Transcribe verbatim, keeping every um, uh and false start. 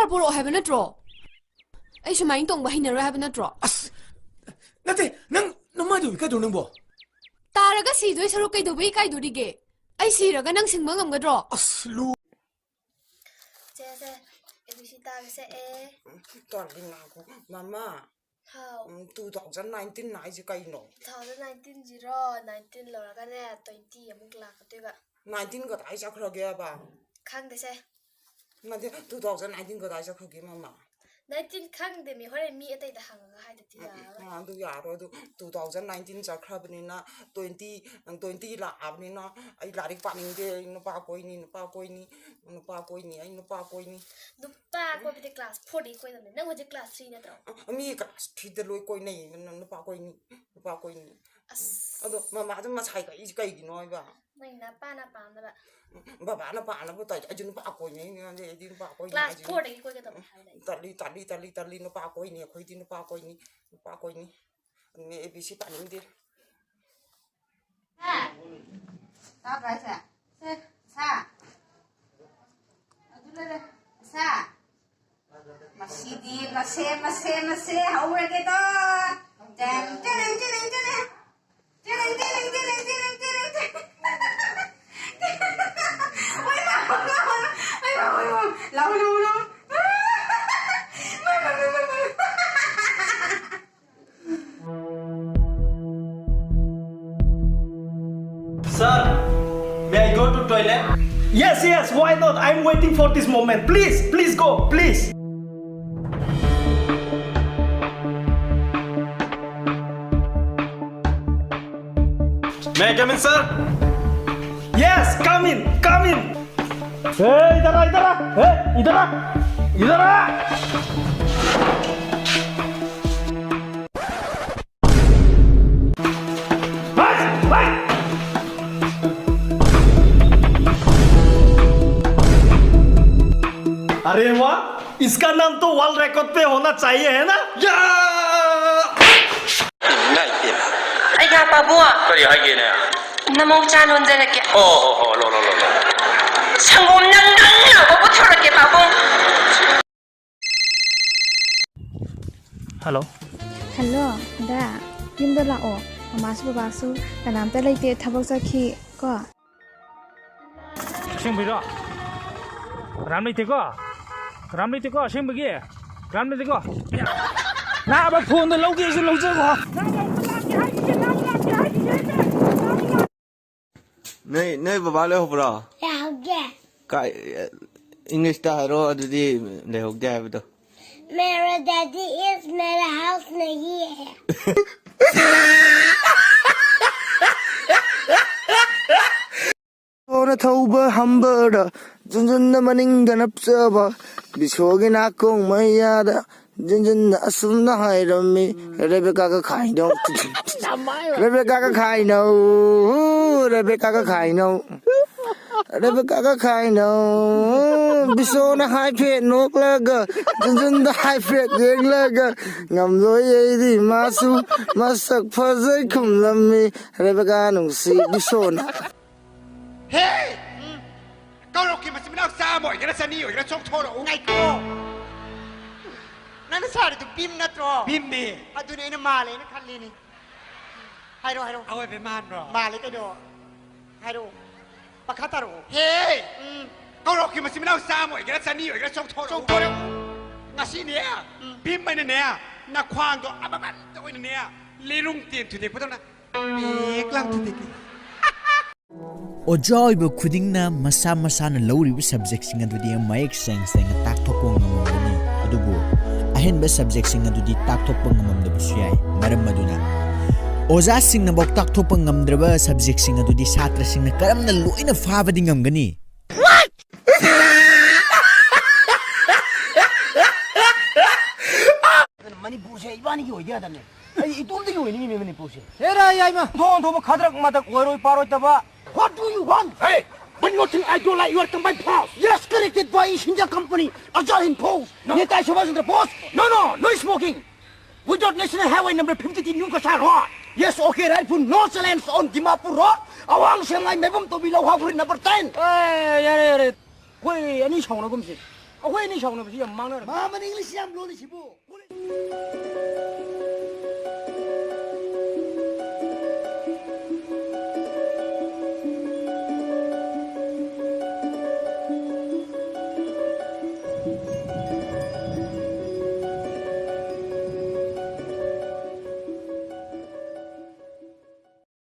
ꯄꯣꯔꯛꯑꯣ ꯍꯥꯏꯕ ꯅꯠꯇ꯭ꯔꯣ? ꯑꯩ ꯁꯨꯃꯥꯏꯅ ꯇꯣꯡꯕ ꯍꯩꯅꯔꯣꯏ ꯍꯥꯏꯕ ꯅꯠꯇ꯭ꯔꯣ? ꯑꯁ! ꯅꯠꯇꯦ, ꯅꯪ ꯅꯃꯥꯏꯗꯨ ꯏꯀꯥꯏꯗ꯭ꯔꯣ ꯅꯪꯕꯣ? ꯇꯥꯔꯒ ꯁꯤꯗꯣꯏ ꯁꯔꯨꯛ ꯀꯩꯗꯧꯕꯩ ꯏꯀꯥꯏꯗꯣꯔꯤꯒꯦ? ꯑꯩ ꯁꯤꯔꯒ ꯅꯪ ꯁꯤꯡꯕ ꯉꯝꯒꯗ꯭ꯔꯣ? ꯑꯁ, ꯂꯨ- ꯆꯦ, ꯆꯦ, ꯑꯦ ꯕꯤ ꯁꯤ ꯇꯥꯒꯦꯁꯦ, ꯑꯦ꯫ ꯇꯥꯔꯗꯤ ꯉꯥꯏꯈꯣ, ꯃꯃꯥ꯫ ꯍꯥꯎ꯫ ꯎꯝ, two thousand nineteen ꯍꯥꯏꯁꯦ ꯀꯩꯅꯣ? Two thousand nineteen zero, nineteen ꯂꯣꯏꯔꯒꯅꯦ, twenty ꯑꯃꯨꯛ ꯂꯥꯛꯀꯗꯣꯏꯕ꯫ Nineteen ꯀꯗꯥꯏ ꯆꯠꯈ꯭ꯔꯒꯦꯕ? ꯈꯪꯗꯦꯁꯦ꯫ ꯅꯠꯇꯦ, two thousand nineteen ꯀꯗꯥꯏ ꯆꯠꯈ꯭ꯔꯒꯦ, ꯃꯃꯥ? Nineteen ꯈꯪꯗꯦꯃꯤ, ꯍꯣꯔꯦꯟ ꯃꯤ ꯑꯇꯩꯗ ꯍꯪꯉꯒ ꯍꯥꯏꯗꯗꯤ ꯌꯥꯔꯔꯣꯏ꯫ ꯑ, ꯑꯗꯨ ꯌꯥꯔꯣꯏ꯫ ꯑꯗꯨ two thousand nineteen ꯆꯠꯈ꯭ꯔꯕꯅꯤꯅ, twenty, twenty ꯂꯥꯛꯑꯕꯅꯤꯅ, ꯑꯩ ꯂꯥꯏꯔꯤꯛ ꯄꯥꯅꯤꯡꯗꯦ, ꯑꯩ ꯅꯨꯄꯥ ꯀꯣꯏꯅꯤ, ꯅꯨꯄꯥ ꯀꯣꯏꯅꯤ, ꯅꯨꯄꯥ ꯀꯣꯏꯅꯤ, ꯑꯩ ꯅꯨꯄꯥ ꯀꯣꯏꯅꯤ꯫ ꯅꯨꯄꯥ ꯀꯣꯏꯕꯗꯤ class four ꯗꯒꯤ ꯀꯣꯏꯗꯕꯅꯦ꯫ ꯅꯪ ꯍꯧꯖꯤꯛ class three ꯅꯠꯇ꯭ꯔꯣ? ꯑ, ꯃꯤ class three ꯗ ꯂꯣꯏ ꯀꯣꯏꯅꯩ, ꯅ-, ꯅꯨꯄꯥ ꯀꯣꯏꯅꯤ, ꯅꯨꯄꯥ ꯀꯣꯏꯅꯤ꯫ ꯑꯁ꯫ ꯑꯗꯣ ꯃꯃꯥ ꯑꯗꯨꯝ ꯉꯁꯥꯏ ꯀꯛꯏꯁꯦ ꯀꯩꯒꯤꯅꯣ ꯍꯥꯏꯕ? ꯅꯪ ꯅꯄꯥꯅ ꯄꯥꯝꯅꯕ꯫ ꯕꯕꯥꯅ ꯄꯥꯝꯅꯕ ꯇꯧꯔꯤꯁꯦ꯫ ꯑꯩꯁꯨ ꯅꯨꯄꯥ ꯀꯣꯏꯅꯤꯡꯉꯦ, ꯑꯩꯗꯤ ꯅꯨꯄꯥ ꯀꯣꯏꯅꯤꯡꯉꯦ class ꯍꯥꯏꯁꯤꯅꯤ꯫ Four ꯗꯒꯤ ꯀꯣꯏꯒꯗꯕꯅꯦ ꯍꯥꯏꯕ ꯂꯩ꯫ ꯇꯜꯂꯤ, ꯇꯜꯂꯤ, ꯇꯜꯂꯤ, ꯇꯜꯂꯤ, ꯅꯨꯄꯥ ꯀꯣꯏꯅꯤ, ꯑꯩꯈꯣꯏꯗꯤ ꯅꯨꯄꯥ ꯀꯣꯏꯅꯤ, ꯅꯨꯄꯥ ꯀꯣꯏꯅꯤ꯫ ꯑꯗꯨꯅꯦ ꯑꯦ ꯕꯤ ꯁꯤ ꯄꯥꯅꯤꯡꯗꯦ꯫ ꯍꯥ? ꯇꯥꯗ꯭ꯔꯣ ꯍꯥꯏꯁꯦ? ꯁꯦ, ꯁꯥ꯫ ꯑꯗꯨ ꯂꯩꯔꯦ꯫ ꯁꯥ꯫ ꯃꯁꯤꯗꯤ ꯃꯁꯦ, ꯃꯁꯦ, ꯃꯁꯦ ꯍꯧꯔꯒꯦꯗꯣ꯫ ꯇꯦꯟ, ꯇꯦꯔꯦꯡ, ꯇꯦꯔꯦꯡ, ꯇꯦꯔꯦꯡ꯫ ꯇꯦꯔꯦꯡ, ꯇꯦꯔꯦꯡ, ꯇꯦꯔꯦꯡ, ꯇꯦꯔꯦꯡ, ꯇꯦꯔꯦꯡ, ꯇꯦꯔꯦꯡ꯫ ꯑꯣꯏ ꯃꯥ, ꯑꯣꯏ ꯃꯥ, ꯑꯣꯏ ꯃꯥ, ꯑꯣꯏ ꯃꯥ, ꯑꯣꯏ ꯃꯥ꯫ ꯂꯥꯎ, ꯂꯥꯎ, ꯂꯥꯎ꯫ ꯃꯥ, ꯃꯥ, ꯃꯥ, ꯃꯥ, ꯃꯥ꯫ Sir, may I go to toilet? Yes, yes, why not? I'm waiting for this moment. Please, please go, please. May I come in, sir? Yes, come in, come in. ए, इधर आ, इधर आ। ए, इधर आ, इधर आ। हट, हट। अरे वाह, इसका नाम तो world record पे होना चाहिए, है ना? या! ꯏꯃꯥꯏ ꯄꯦꯝꯃ꯫ ꯑꯩꯒꯤ ꯄꯥꯕꯨꯡ꯫ ꯀꯔꯤ ꯍꯥꯏꯒꯦꯅꯦ? ꯅꯃꯧ ꯆꯥ ꯂꯣꯟꯖꯔꯛꯀꯦ꯫ ꯍꯣ, ꯍꯣ, ꯍꯣ, ꯂꯣ, ꯂꯣ, ꯂꯣ, ꯂꯣ꯫ ꯁꯪꯒꯣꯝ ꯅꯪ ꯅꯪ ꯂꯥꯎꯕ ꯄꯨꯊꯣꯔꯛꯀꯦ, ꯄꯥꯕꯨꯡ꯫ ꯍꯜꯂꯣ꯫ ꯍꯜꯂꯣ꯫ ꯗꯥ, ꯌꯨꯝꯗ ꯂꯥꯛꯑꯣ꯫ ꯃꯃꯥꯁꯨ ꯕꯕꯥꯁꯨ ꯀꯅꯥꯝꯇ ꯂꯩꯇꯦ, ꯊꯕꯛ ꯆꯠꯈꯤ ꯀꯣ꯫ ꯑꯁꯦꯡꯕꯩꯔꯣ? ꯀꯅꯥꯝ ꯂꯩꯇꯦꯀꯣ? ꯀꯅꯥꯝ ꯂꯩꯇꯦꯀꯣ? ꯑꯁꯦꯡꯕꯒꯤ? ꯀꯅꯥꯝ ꯂꯩꯇꯦꯀꯣ? ꯅꯥꯕ ꯐꯣꯟꯗꯣ ꯂꯧꯒꯦꯁꯨ ꯂꯧꯖꯈꯣ꯫ ꯅꯣꯏ, ꯅꯣꯏ ꯕꯕꯥ ꯂꯩꯍꯧꯕ꯭ꯔꯣ? ꯂꯩꯍꯧꯗꯦ꯫ ꯀꯥꯏ, ꯏꯪꯂꯤꯁꯇ ꯍꯥꯏꯔꯣ ꯑꯗꯨꯗꯤ, ꯂꯩꯍꯧꯗꯦ ꯍꯥꯏꯕꯗꯣ꯫ मेरा दादी इस मेरा हाउस नहीं है। ꯁꯣꯅ ꯊꯧꯕ ꯍꯝꯕꯔꯗ, ꯖꯨꯟꯖꯨꯟꯅ ꯃꯅꯤꯡꯗ ꯅꯞꯆꯕ, ꯕꯤꯁꯣꯒꯤ ꯅꯥꯀꯣꯡ ꯃꯌꯥꯗ, ꯖꯨꯟꯖꯨꯟꯅ ꯑꯁꯨꯝꯅ ꯍꯥꯏꯔꯝꯃꯤ, ꯔꯦꯕꯦꯀꯥꯒ ꯈꯥꯏꯅꯧ꯫ ꯔꯦꯕꯦꯀꯥꯒ ꯈꯥꯏꯅꯧ, ꯔꯦꯕꯦꯀꯥꯒ ꯈꯥꯏꯅꯧ꯫ ꯔꯦꯕꯦꯀꯥꯒ ꯈꯥꯏꯅꯧ, ꯕꯤꯁꯣꯅ ꯍꯥꯏꯐꯦꯠ ꯅꯣꯛꯂꯒ, ꯖꯨꯟꯖꯨꯟꯗ ꯍꯥꯏꯐꯦꯠ ꯌꯦꯡꯂꯒ, ꯉꯝꯂꯣꯏ ꯑꯩꯗꯤ ꯃꯥꯁꯨ ꯃꯁꯛ ꯐꯖꯩ ꯈꯨꯝꯂꯝꯃꯤ꯫ ꯔꯦꯕꯦꯀꯥ ꯅꯨꯡꯁꯤ ꯕꯤꯁꯣꯅ꯫ ꯍꯦ! ꯀꯧꯔꯛꯀꯤ ꯃꯆꯤꯟ ꯃꯅꯥꯎ ꯆꯥꯝꯃ ꯑꯣꯏꯒꯦꯔꯥ ꯆꯅꯤ ꯑꯣꯏꯒꯦꯔꯥ ꯆꯣꯡꯊꯣꯔꯛꯎ꯫ ꯉꯥꯏꯈꯣ꯫ ꯅꯪꯅ ꯁꯥꯔꯤꯗꯨ ꯚꯤꯝ ꯅꯠꯇ꯭ꯔꯣ? ꯚꯤꯝꯅꯦ꯫ ꯑꯗꯨꯅꯦ ꯑꯩꯅ ꯃꯥꯜꯂꯦꯅ ꯈꯜꯂꯤꯅꯤ꯫ ꯍꯥꯏꯔꯣ, ꯍꯥꯏꯔꯣ꯫ ꯑꯋꯣꯏꯕ ꯃꯥꯟꯕ꯭ꯔꯣ? ꯃꯥꯜꯂꯦ ꯀꯩꯅꯣ꯫ ꯍꯥꯏꯔꯛꯑꯣ꯫ ꯃꯈꯥ ꯇꯥꯔꯛꯑꯣ꯫ ꯍꯦ! ꯎꯝ꯫ ꯀꯧꯔꯛꯀꯤ ꯃꯆꯤꯟ ꯃꯅꯥꯎ ꯆꯥꯝꯃ ꯑꯣꯏꯒꯦꯔꯥ ꯆꯅꯤ ꯑꯣꯏꯒꯦꯔꯥ ꯆꯣꯡꯊꯣꯔꯛꯎ꯫ ꯆꯣꯡꯊꯣꯔꯛꯎ꯫ ꯉꯁꯤꯅꯦ, ꯎꯝ꯫ ꯚꯤꯝ ꯑꯩꯅꯅꯦ, ꯅꯈ꯭ꯋꯥꯡꯗꯣ ꯑꯃꯃꯝꯇ ꯑꯣꯏꯅꯅꯦ, ꯂꯤꯔꯨꯡ ꯇꯦꯟ ꯊꯨꯗꯦꯛꯄꯗꯧꯅ ꯄꯦꯛ ꯂꯥꯎ ꯊꯨꯗꯦꯛꯀꯦ꯫ ꯑꯣꯖꯥ ꯑꯣꯏꯕ ꯈꯨꯗꯤꯡꯅ ꯃꯁꯥ ꯃꯁꯥꯅ ꯂꯧꯔꯤꯕ ꯁꯕꯖꯦꯛꯁꯤꯡ ꯑꯗꯨꯗꯤ ꯃꯌꯦꯛ ꯁꯦꯡ ꯁꯦꯡꯅ ꯇꯥꯛꯊꯣꯛꯄ ꯉꯝꯂꯝꯒꯅꯤ, ꯑꯗꯨꯕꯨ ꯑꯍꯦꯟꯕ ꯁꯕꯖꯦꯛꯁꯤꯡ ꯑꯗꯨꯗꯤ ꯇꯥꯛꯊꯣꯛꯄ ꯉꯝꯂꯝꯗꯕꯁꯨ ꯌꯥꯏ꯫ ꯃꯔꯝ ꯑꯗꯨꯅ ꯑꯣꯖꯥꯁꯤꯡꯅꯐꯥꯎ ꯇꯥꯛꯊꯣꯛꯄ ꯉꯝꯗ꯭ꯔꯕ ꯁꯕꯖꯦꯛꯁꯤꯡ ꯑꯗꯨꯗꯤ ꯁꯥꯇ꯭ꯔꯁꯤꯡꯅ ꯀꯔꯝꯅ ꯂꯣꯏꯅ ꯐꯥꯕꯗꯤ ꯉꯝꯒꯅꯤ? ꯑꯗꯨꯅ ꯃꯅꯤꯄꯨꯔꯁꯦ ꯏꯕꯥꯅꯤꯒꯤ ꯑꯣꯏꯗ ꯌꯥꯗꯕꯅꯦ꯫ ꯑꯩ ꯏꯇꯣꯝꯇꯒꯤ ꯑꯣꯏꯅꯤꯡꯉꯤꯅꯦ ꯃꯅꯤꯄꯨꯔꯁꯦ꯫ ꯍꯦꯔꯥ ꯌꯥꯏꯃ! ꯑꯣꯟꯊꯣꯛ ꯑꯣꯟꯊꯣꯛꯄ ꯈꯗ꯭ꯔꯛ ꯃꯗꯛ, ꯑꯣꯏꯔꯣꯏ ꯄꯥꯔꯣꯏꯗꯕ꯫ What do you want? Hey, when you think I don't like your combined force? Yes, corrected by East India Company, Azad Hind Force, no. Netaji Subhash Chandra Bose. No, no, no smoking. Without National Highway number fifty-three, New Kasai Road. Yes, okay, rightful. No challenge on Dimapur Road. Awang Shanghai Mebum Tobi Lau Hapuri number ten. ꯑꯦ, ꯌꯥꯔꯦ, ꯌꯥꯔꯦ꯫ ꯑꯩꯈꯣꯏ ꯑꯅꯤ ꯁꯥꯎꯅꯒꯨꯝꯁꯦ꯫ ꯑꯩꯈꯣꯏ ꯑꯅꯤ ꯁꯥꯎꯅꯕꯁꯤ ꯌꯥꯝ ꯃꯥꯡꯅꯔꯦ꯫ ꯃꯥ money English ꯌꯥꯝ ꯂꯣꯜꯂꯤ ꯁꯤꯕꯨ꯫